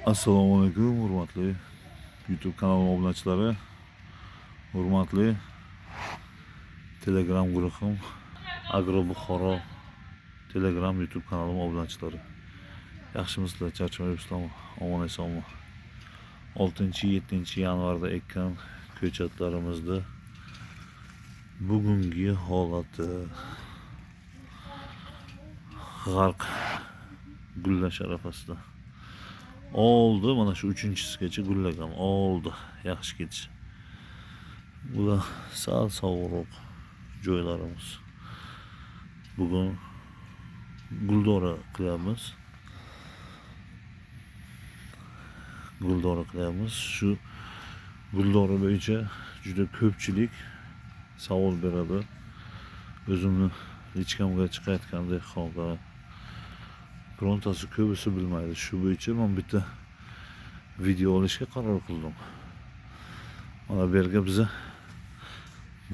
Assalomu alaykum hurmatli YouTube kanalim obunachilari, hurmatli Telegram guruhim Agro Buxoro Telegram YouTube kanalim obunachilari. Yaxshimisizlar, charchamayapsizlarmi? Omon esonmi? 6-7 yanvarda ekkan ko'chatlarimizni bugungi holati g'arq gullash arafasida. Oldi, mana shu uchinchisigacha gullagan, oldi, yaxshi ketish. Bular sal sovuqroq joylarimiz. Bugun guldori qilyapmiz. Guldori qilyapmiz. Shu guldori bo'yicha juda ko'pchilik savol beradi. O'zimni lichkamga chiqayotgan dehqonlar birontasi ko'bisi bilmaydi. Shu bo'yicha men bitta video olishga qaror qildim. Mana bu yerga biza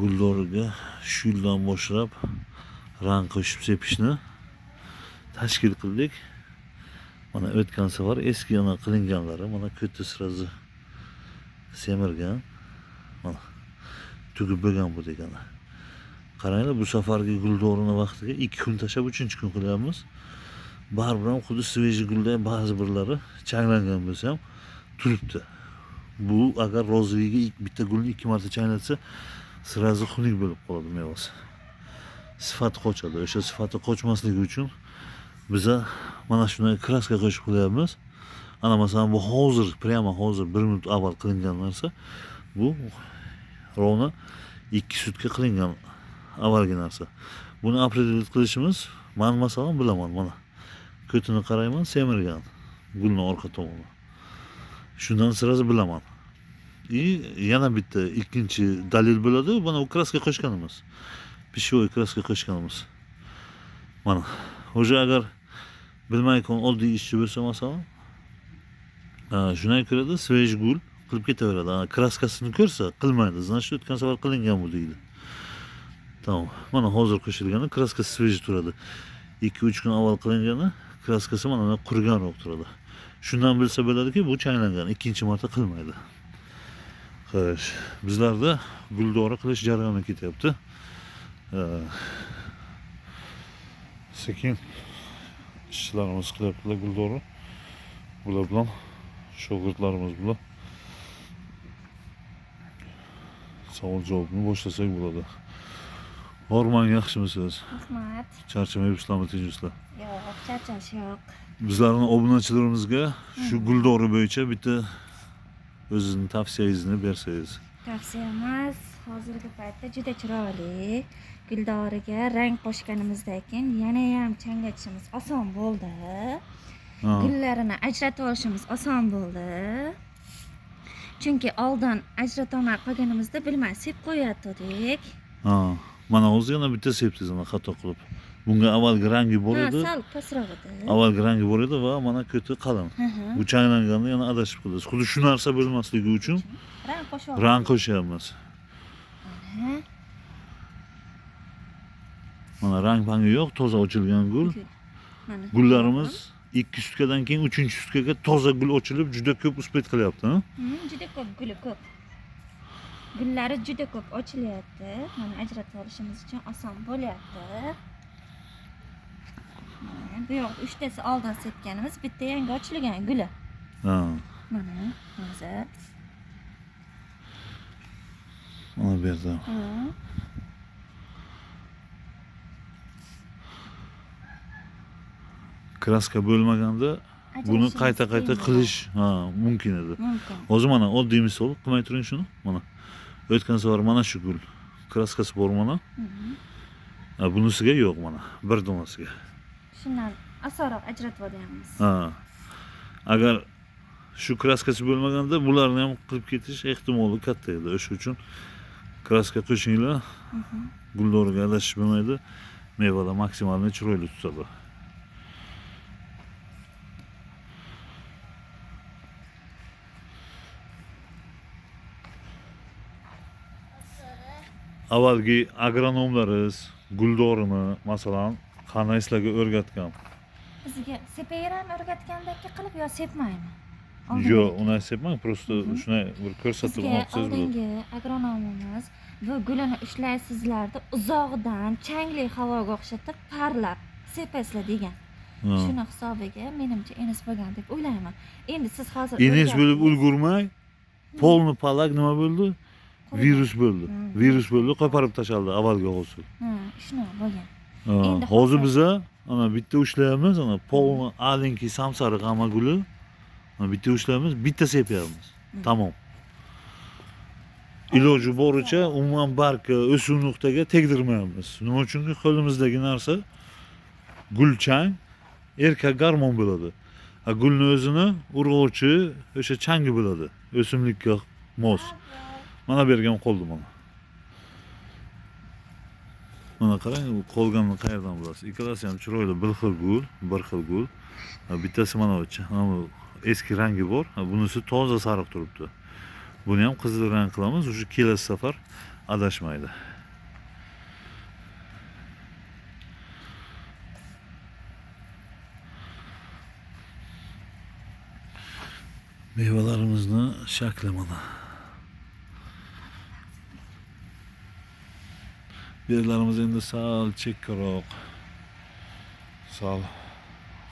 guldoriga shu yildan boshlab rang qo'shib sepishni tashkil qildik. Mana o'tgan safar eski yana qilinganlari mana ko'ti sirazi semirgan. Mana tugib bo'lgan bu degani. Qaranglar, bu safargi guldorini vaqtiga 2 kun tashlab 3-kun qilyapmiz. Baribir ham xuddi svejiy gulday ba'zi birlari changlangan bo'lsa ham turibdi. Bu agar roziyga bitta gulni 2 marta changlatsa, sirazi xunuk bo'lib qoladi mevasi. Sifati qochadi. O'sha sifati qochmasligi uchun biza mana shunday kraska qo'shib qo'yapmiz. Ana masalan bu hozir, prямо hozir 1 minut avval qilingan narsa. Bu rovna 2 sutka qilingan avvalgi narsa. Buni определить qilishimiz, men masalan bilaman mana. Ko'tini qarayman, semirgan gulni orqa tomoni. Shundan sirazi bilaman. И yana bitta ikkinchi dalil bo'ladi, mana u kraska qo'shganimiz. Пищевой kraska qo'shganimiz. Mana уже agar bilmayotgan oddiy ishchi bo'lsa masalan, shunday ko'radi, svejiy gul qilib ketaveradi. Kraskasini ko'rsa qilmaydi. Значит, o'tgan safar qilingan bu deydi. Tamam. Mana hozir qo'shilgani kraskasi svejiy turadi. 2-3 kun avval qilingani kraskasi mana bunday quriganroq turadi. Shundan bilsa bo'ladiki, bu changlangan, ikkinchi marta qilmaydi. Xo'sh, bizlarda guldori qilish jarayoni ketyapti. Sekin ishchilarimiz qilyaptilar guldori. Bular bilan shogirdlarimiz bilan savol javobni boshlasak bo'ladi. Horman, yaxshimisiz? Rahmat. Charchamayapsizlarmi, tinchmisizlar? Yo'q, charchash yo'q. Bizlarning obunachilarimizga shu guldori bo'yicha bitta o'zizni tavsiyangizni bersangiz. Tavsiyamiz hozirgi paytda juda chiroyli guldoriga rang qo'shganimizdan keyin yana ham changlatishimiz oson bo'ldi. Gullarini ajratib olishimiz oson bo'ldi. Chunki oldin ajrata olmay qolganimizda bilmay sep qo'yatdik. Mana hozir yana bitta sepdingiz ana xato qilib. Bunga avvalgi rangi bor edi. Sal pastroq edi. Avvalgi rangi bor edi va mana ko'ti qalin. Bu changlanganda yana adashib qoldi. Xuddi shu narsa bo'lmasligi uchun rang qo'shyapmiz. Rang qo'shyapmiz. Mana rang pangi yo'q, toza ochilgan gul. Mana. Gullarimiz 2 sutkadan keyin 3-sutkaga toza gul ochilib, juda ko'p uspet qilyapti, ha? Juda ko'p guli ko'p. Gullari juda ko'p ochilyapti. Mana ajratib olishimiz uchun oson bo'lyapti. Mana bu yoqda 3 tasi oldin sepganimiz, bitta yangi ochilgan guli. Mana hozir. Mana bu yerda. Kraska bo'lmaganda buni qayta-qayta qilish, mumkin edi. Mumkin. Hozir mana oddiy misol qilmay turing shuni. Mana o'tgan safar mana shu gul kraskasi bor mana. Bunisiga yo'q mana, bir donasiga. Shundan osonroq ajratib olyapmiz. Agar shu kraskasi bo'lmaganda bularni ham qilib ketish ehtimoli katta edi. O'sha uchun kraska qo'shinglar. Guldoriga adashish bo'lmaydi. Mevalar maksimalni chiroyli tutadi. Avvalgi agronomlarimiz guldorini masalan qanday sizlarga o'rgatgan? Bizga sepaverami o'rgatgandagi qilib yo sepmaymi? Yo'q, uni sepmang, просто shunday bir ko'rsatib Bizga olsangiz bo'ladi. oldingi agronomimiz bu gulini ushlaysizlarda uzoqdan changli havoga o'xshatib parlab sepasizlar degan. Shuni hisobiga menimcha enis bo'lgan deb o'ylayman. Endi siz hozir Enis bo'lib o'rgatdingiz. Ulgurmay, polni palak nima bo'ldi? Qurigan. Virus bo'ldi. Virus bo'ldi, qo'parib tashlandi avvalgi hosil. Ha, shunaqa bo'lgan. Endi Hozir biza ana bitta ushlaymiz, ana polni alinki samsariq hamma guli. Ana bitta ushlaymiz, bitta sepyapmiz. Tamom. Iloji boricha umuman bargga, o'suv nuqtaga tegdirmaymiz. Nima uchunki qo'limizdagi narsa gulchang erkak gormon bo'ladi. A gulni o'zini urg'ochi o'sha changi bo'ladi. O'simlikka mos. Mana bu yerga ham qoldi mana. Mana qarang, u qolganini qayerdan bilasiz? Ikkalasi ham chiroyli bir xil gul, bir xil gul. Bittasi mana bu mana bu eski rangi bor, bunisi toza sariq turibdi. Buni ham qizil rang qilamiz, o'sha kelasi safar adashmaydi. Meyvelarimizni shakli mana. Bu yerlarimiz endi sal chekkaroq, sal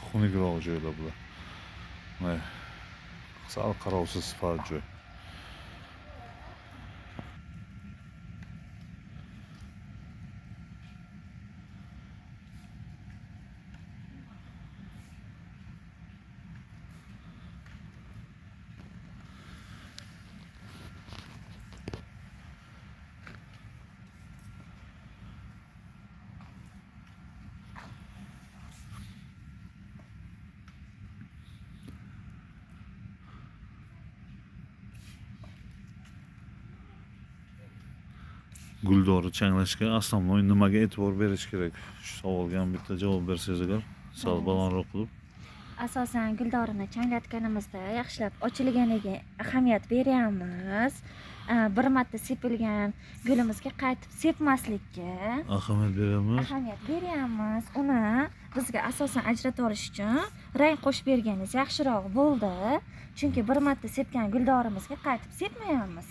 xunukroq joylar bular. Mana sal qarovsiz sifat joy. Guldori changlashga основной nimaga e'tibor berish kerak? Shu savolga ham bitta javob bersangiz agar sal balandroq qilib. Asosan guldorini changlatganimizda yaxshilab ochilganiga ahamiyat beryapmiz. Bir marta sepilgan gulimizga qaytib sepmaslikka ahamiyat beramiz. Ahamiyat beryapmiz. Uni bizga asosan ajratib olish uchun rang qo'shib berganingiz yaxshiroq bo'ldi. Chunki bir marta sepgan guldorimizga qaytib sepmayapmiz.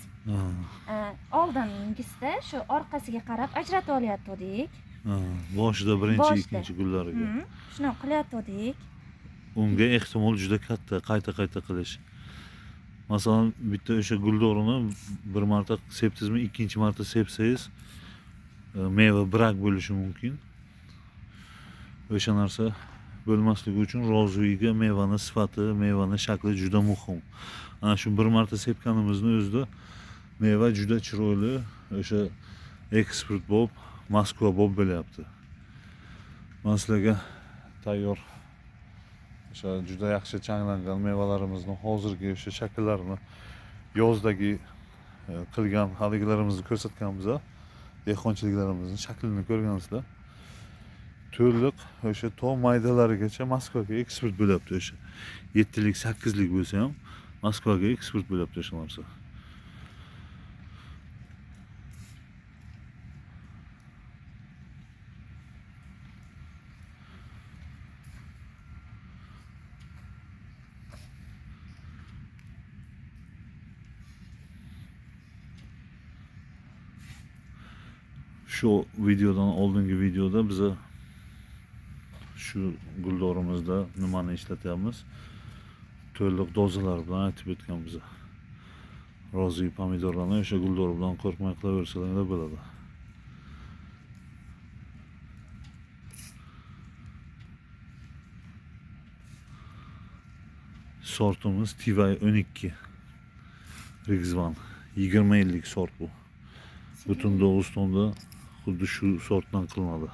Oldingisida shu orqasiga qarab ajratib olayotgandik. Boshida birinchi, ikkinchi gullariga. Shunaqa qilayotgandik. Unga ehtimol juda katta qayta-qayta qilish. Masalan, bitta o'sha guldorini bir marta sepdingizmi, ikkinchi marta sepsangiz, meva brak bo'lishi mumkin. O'sha narsa bo'lmasligi uchun roziga mevani sifati, mevani shakli juda muhim. Ana shu bir marta sepganimizni o'zida meva juda chiroyli, o'sha eksport bo'lib, Moskva bo'lib bo'lyapti. Men sizlarga tayyor o'sha juda yaxshi changlangan mevalarimizni hozirgi o'sha shakllarini yozdagi qilgan haligilarimizni ko'rsatganmiz, dehqonchiliklarimizni shaklini ko'rgansizlar. To'liq o'sha to maydalarigacha Moskvaga eksport bo'lyapti o'sha. 7lik, 8lik bo'lsa ham Moskvaga eksport bo'lyapti o'sha narsa. Shu videodan oldingi videoda biza shu guldorimizda nimani ishlatyapmiz, to'liq dozalar bilan aytib o'tganmiz. Rozi pomidorlarni o'sha guldor bilan qo'rqmay qilaversanglar bo'ladi. Sortimiz Tivay 12 Rigzvan 20 yillik sort bu. Butun Dog'istonda xuddi shu sortdan qilinadi.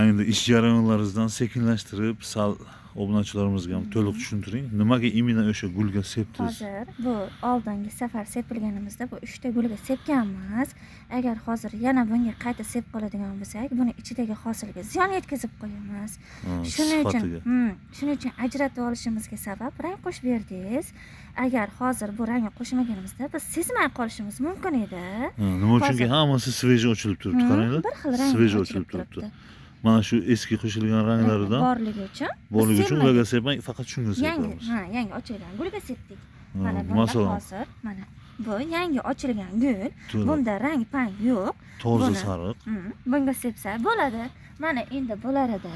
Endi ish jarayonlaringizdan sekinlashtirib, sal obunachilarimizga ham to'liq tushuntiring. Nimaga imina o'sha gulga sepdingiz? Hozir bu oldingi safar sepilganimizda bu 3 ta gulga sepganmiz. Agar hozir yana bunga qayta sep qoladigan bo'lsak, buni ichidagi hosilga ziyon yetkazib qo'yamiz. Shuning uchun ajratib olishimizga sabab rang qo'shib berdingiz. Agar hozir bu rangni qo'shmaganimizda biz sezmay qolishimiz mumkin edi. Nima uchunki hammasi svejiy ochilib turibdi, qaranglar. Bir xil rang Svejiy ochilib turibdi. Mana shu eski qo'shilgan ranglaridan borligi uchun borligi uchun ularga sepmay, faqat shunga yangi, sepamiz. ha, yangi ochilgan gulga sepdik. Ha, Mana bunda masalan, hozir mana bu yangi ochilgan gul. To'g'ri. Bunda rang pang yo'q. Toza Buni- sariq. Bunga sepsa bo'ladi. Mana endi bularida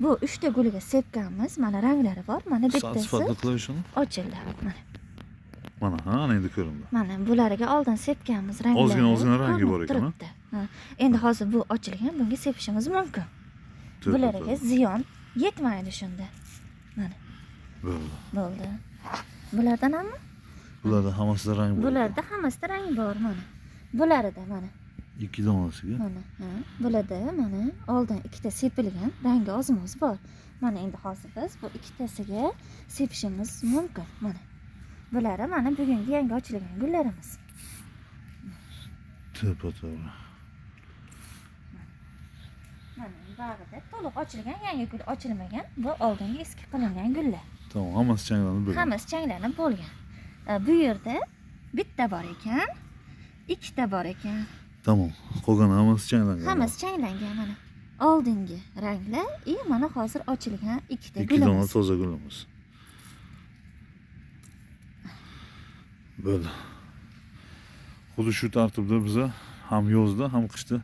bu 3 ta gulga sepganmiz. Mana ranglari bor. Mana Sal bittasi sifatli qilib shuni. ochildi. Mana. Mana, ha, ana endi ko'rindi. Mana bularga oldin sepganmiz ranglari. Ozgina rangi bor ko'rinib ekan, ha? turibdi. Ha. Endi hozir bu ochilgan, bunga sepishimiz mumkin. To'g'ri, Bularga to'g'ri. ziyon yetmaydi shunda. Mana Bo'ldi. bo'ldi. Bulardan hamma? Bularda hammasida rang bor. Bularda hammasida rang bor mana. Bularida mana. 2 donasiga. Mana, ha, bularda mana oldin ikkita sepilgan, rangi ozma-oz bor. Mana endi hozir biz bu ikkitasiga sepishimiz mumkin. Mana. Bulari mana bugungi yangi ochilgan gullarimiz. To'ppa-to'g'ri. Mana bag'ida to'liq ochilgan, yangi gul ochilmagan, bu oldingi eski qilingan gullar. Tamam, hammasi changlanib bo'lgan. Hammasi changlanib bo'lgan. Bu yerda bitta bor ekan, ikkita bor ekan. Tamam, qolgan hammasi changlangan. Hammasi changlangan mana. Oldingi ranglar и mana hozir ochilgan ikkita 2 dona gulimiz. toza gulimiz. Bo'ldi. Xuddi shu tartibda biza ham yozda, ham qishda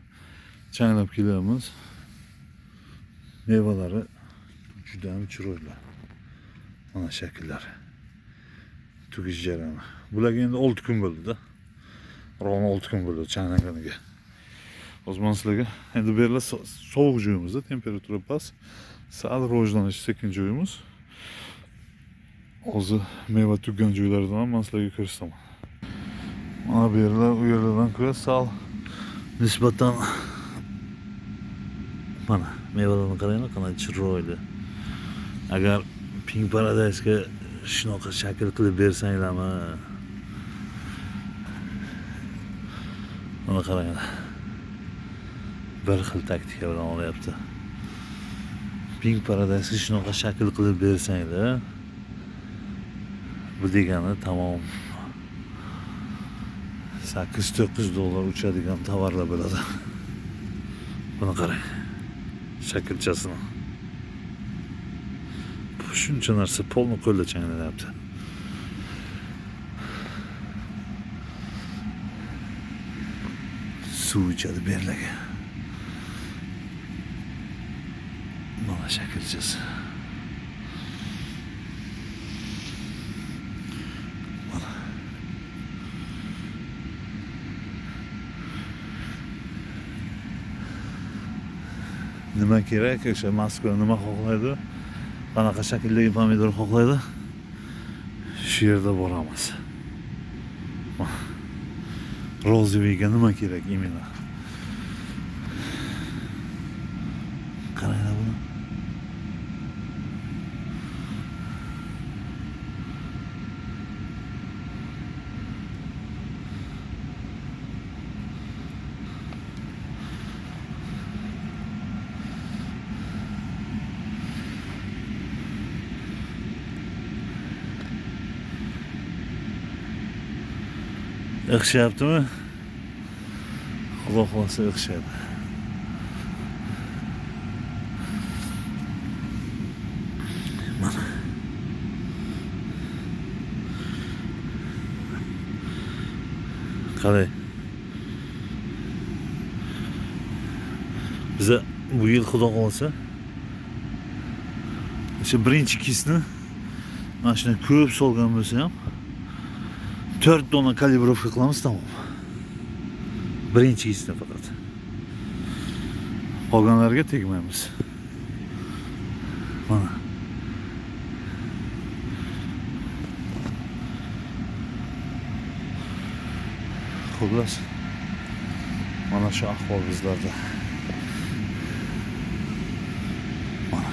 changlab kelamiz. Mevalari juda ham chiroyli. Mana shakllari. Tugish jarayoni. Bularga endi 6 kun bo'ldi-da. Ровно 6 kun bo'ldi changlanganiga. Hozir men sizlarga endi bu yerlar sovuq joyimizda, temperatura past, sal rivojlanish sekin joyimiz. Hozir meva tuggan joylardan ham men sizlarga ko'rsataman. Mana bu yerlar u yerlardan ko'ra sal nisbatan mana mevalarni qaranglar qanday chiroyli. Agar Pink Paradise'ga shunaqa shakl qilib bersanglarmi? Mana qaranglar. Bir xil taktika bilan olyapti. Pink Paradise'ga shunaqa shakl qilib bersanglar, bu degani tamom 8-9 dollar uchadigan tovarlar bo'ladi. Buni qarang. Shaklchasini. Shuncha narsa polni qo'lda changlanyapti. Suv ichadi berlaga. Mana shaklchasi. Mana. Nima kerak o'sha Moskva nima xohlaydi? Qanaqa shakldagi pomidor xohlaydi? Shu yerda boramiz. Rozoviyga nima kerak imенно? Qaranglar buni. O'xshayaptimi? Xudo xohlasa o'xshaydi. Mana. Qalay? Biza bu yil Xudo xohlasa o'sha birinchi kisni mana shuni ko'p solgan bo'lsa ham 4 dona kalibrovka qilamiz, tamom. Birinchi kisni faqat. Qolganlarga tegmaymiz. Mana. Xullas, mana shu ahvol bizlarda. Mana.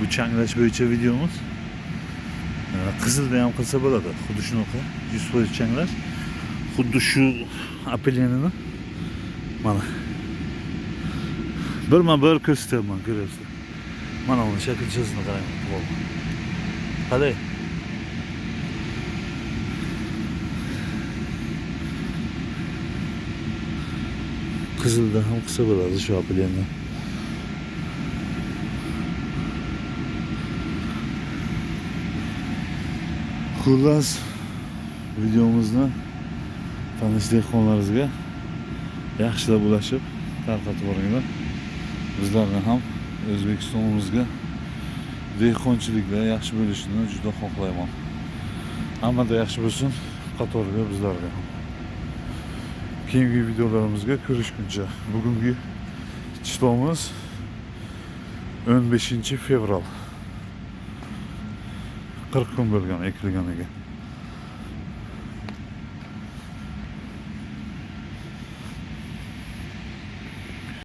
Bu changlash bo'yicha videomiz. Qizilda ham qilsa bo'ladi. Xuddi shunaqa 100% changlash. Xuddi shu apelyanini mana birma bir ko'rsatyapman, ko'ryapsizlar. Mana uni shaklchasini qarang. Qalay? Qizilda ham qilsa bo'ladi shu apelni. Xullas, videomizni tanish dehqonlaringizga yaxshilab ulashib tarqatib boringlar. Bizlarni ham O'zbekistonimizga dehqonchilikda yaxshi bo'lishini juda xohlayman. Hammada yaxshi bo'lsin, qatoriga bizlarga ham. Keyingi videolarimizga ko'rishguncha. Bugungi chishlomiz 15 fevral. 40 kun bo'lgan ekilganiga.